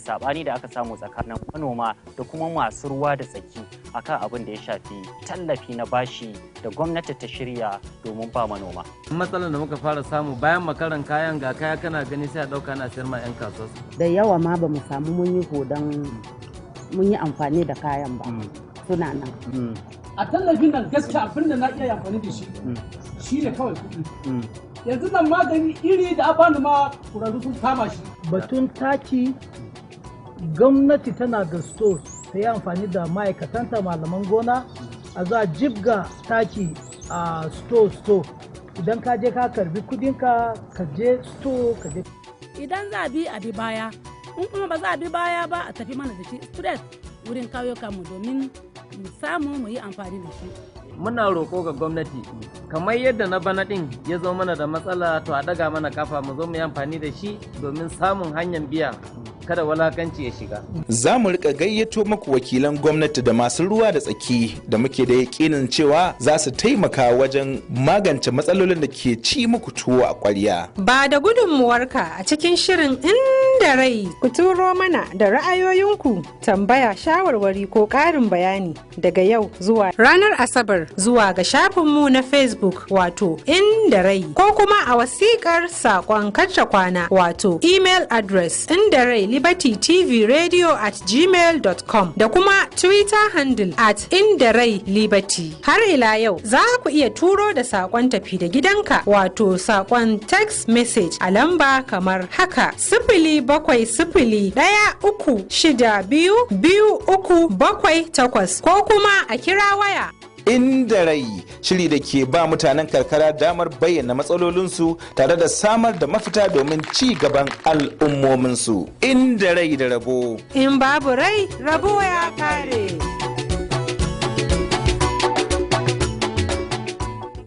Sabani da aka samu tsakanin manoma da kuma masu ruwa da tsaki akan abin da ya shafi tallafi na bashi da gwamnati ta shirya domin ba manoma. Matsalar da muka fara samu bayan makaran kayan, ga kaya kana gani, sai a ɗauka ana sayar ma 'yan kasuwa. Da yawa ma ba mu samu mun yi hudan, mun yi amfani da kayan ba, suna nan. A tallafin nan, gaskiya abin da na iya amfani da shi shi ne kawai kuɗi. Yanzu nan magani iri da abanu ma kurarru sun kama shi. Batun taki, gwamnati tana da stores, ta yi amfani da ma'aikatanta, malaman gona, a za jibga taki a store store. Idan ka je ka karbi kudinka, ka je store ka je. Idan za a bi, a bi baya. In kuma ba za a bi baya ba, a tafi mana da shi straight wurin mu domin mu samu mu yi amfani da shi. Muna roƙo ga gwamnati, kamar yadda na bana ɗin ya zo mana da matsala, to a ɗaga mana kafa mu zo mu yi amfani da shi domin samun hanyar biya, kada walakanci ya shiga. Za mu rika gayyato muku wakilan gwamnati da masu ruwa da tsaki da muke da yakinin cewa za su taimaka wajen magance matsalolin da ke ci muku tuwo a ƙwarya. Ba da gudunmuwarka a cikin shirin Inda Rai. Ku turo mana da ra'ayoyinku, tambaya, shawarwari ko ƙarin bayani daga yau zuwa ranar Asabar zuwa ga shafinmu na Facebook, wato Inda Rai, ko kuma a wasiƙar saƙon karta kwana, wato email address inda rai liberty tv radio@gmail.com, da kuma Twitter handle @IndaRaiLiberty. Har ila yau, za ku iya turo da saƙon tafi da gidanka, wato saƙon text message, a lamba kamar haka: 07013622378, ko kuma a kira waya. Inda Rai, shiri da ke ba mutanen karkara damar bayyana matsalolinsu tare da samar da mafita domin ci gaban al'ummominsu. Inda rai da rabo. In babu rai, rabo ya kare.